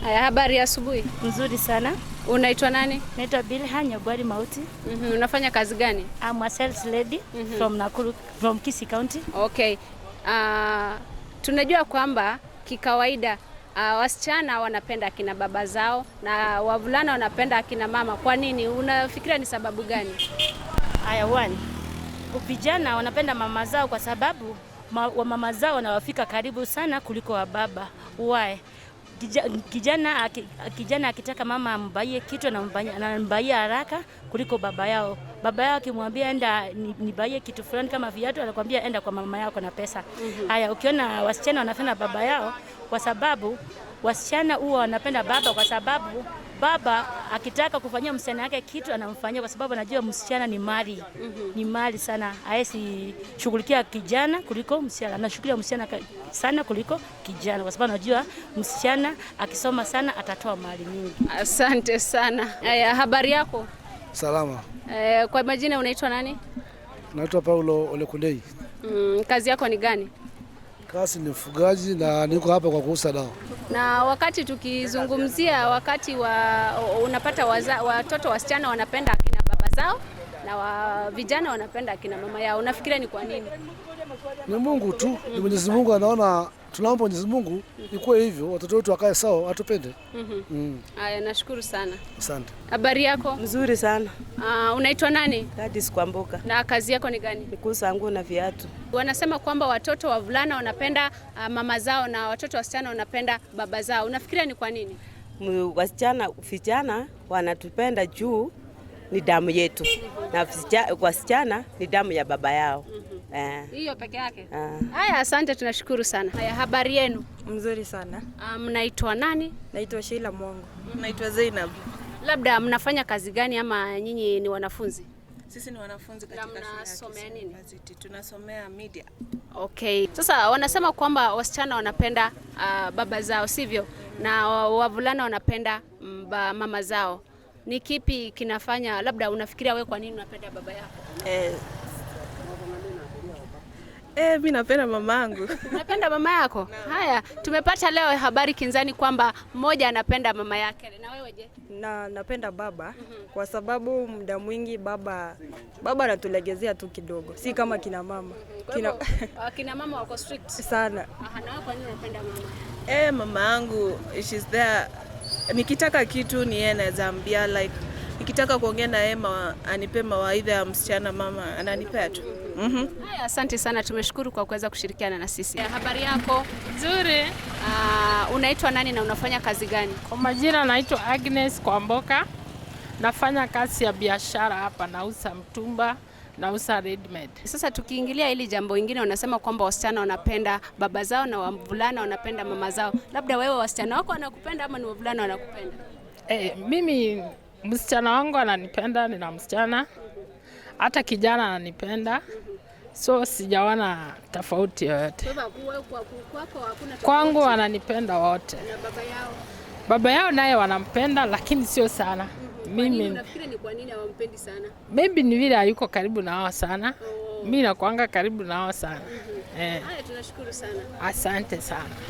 Haya, habari ya asubuhi. Nzuri sana. Unaitwa nani? Naitwa Bilha Nyagwari Mauti. Unafanya kazi gani? I'm a sales lady from Nakuru, from Kisii County. Okay. Tunajua kwamba kikawaida wasichana wanapenda akina baba zao na wavulana wanapenda akina mama. Kwa nini? Unafikiria ni sababu gani? Aya, one. Vijana wanapenda mama zao kwa sababu wa mama zao wanawafika karibu sana kuliko wa baba. Why? Kijana akitaka mama ambaie kitu, anambaia haraka kuliko baba yao. Baba yao akimwambia enda nibaie kitu fulani kama viatu, anakwambia enda kwa mama yako na pesa. Haya, ukiona wasichana wanapenda baba yao kwa sababu wasichana huwa wanapenda baba kwa sababu baba akitaka kufanyia msichana yake kitu anamfanyia kwa sababu anajua msichana ni mali. Ni mali sana. Haezi shughulikia kijana kuliko msichana. Anashughulikia msichana sana kuliko kijana kwa sababu anajua msichana akisoma sana atatoa mali nyingi. Asante sana. Haya, habari yako? Salama. Kwa majina unaitwa nani? Naitwa Paulo Olekundei. Kazi yako ni gani? Kazi ni mfugaji na niko hapa kwa kuuza dawa. Na wakati tukizungumzia wakati wa unapata watoto wasichana wanapenda akina baba zao na vijana wanapenda akina mama yao. Unafikiria ni kwa nini? Ni Mungu tu, ni Mwenyezi Mungu anaona, tunaomba Mwenyezi Mungu ikuwe hivyo, watoto wetu wakae sawa, atupende. Haya, nashukuru sana. Asante. Habari yako? Mzuri sana. Unaitwa nani? Gladys Kwamboka. Na kazi yako ni gani? Ni kuuza nguo na viatu. Wanasema kwamba watoto wavulana wanapenda mama zao na watoto wasichana wanapenda baba zao. Unafikiria ni kwa nini? Wasichana, vijana wanatupenda juu ni damu yetu, na wasichana ni damu ya baba yao. Hiyo peke yake. Haya, asante, tunashukuru sana. Haya, habari yenu? Mzuri sana. Mnaitwa nani? Naitwa Sheila Mwongo. Naitwa Zainab. Labda mnafanya kazi gani ama nyinyi ni wanafunzi? Sisi ni wanafunzi katika shule ya Mnasomea Kisii nini? University. Tunasomea media. Okay. Sasa wanasema kwamba wasichana wanapenda baba zao, sivyo? Na wavulana wanapenda mama zao. Ni kipi kinafanya, labda unafikiria wewe kwa nini unapenda baba yako? Mi napenda mamangu. Unapenda mama yako? Haya, tumepata leo habari kinzani kwamba mmoja anapenda mama yake. Na wewe je? Na napenda baba kwa sababu muda mwingi baba anatulegezea tu kidogo, si kama kina mama. Kwa Kina, hivyo, kina mama wako strict. Sana. Aha, na wewe kwa nini unapenda mama? Mama yangu, she's there. Nikitaka kitu ni yeye naweza ambia, like nikitaka kuongea na yeye anipe mawaidha ya msichana, mama ananipea tu. Haya, asante sana, tumeshukuru kwa kuweza kushirikiana na sisi. Habari yako? Nzuri. Unaitwa nani na unafanya kazi gani? Kwa majina naitwa Agnes Kwamboka. Nafanya kazi ya biashara hapa, nauza mtumba, nauza ready-made. Sasa tukiingilia hili jambo ingine, wanasema kwamba wasichana wanapenda baba zao na wavulana wanapenda mama zao. Labda wewe wasichana wako wanakupenda ama ni wavulana wanakupenda? Mimi msichana wangu ananipenda, nina msichana. Hata kijana ananipenda. So sijaona tofauti yoyote. Kwako hakuna Kwangu wananipenda wote. Na baba yao? Baba yao naye wanampenda lakini sio sana. Mimi Unafikiri ni kwa nini hawampendi sana? Maybe ni vile hayuko karibu na wao sana. Mimi nakuanga karibu na wao sana. Haya, tunashukuru sana. Asante sana.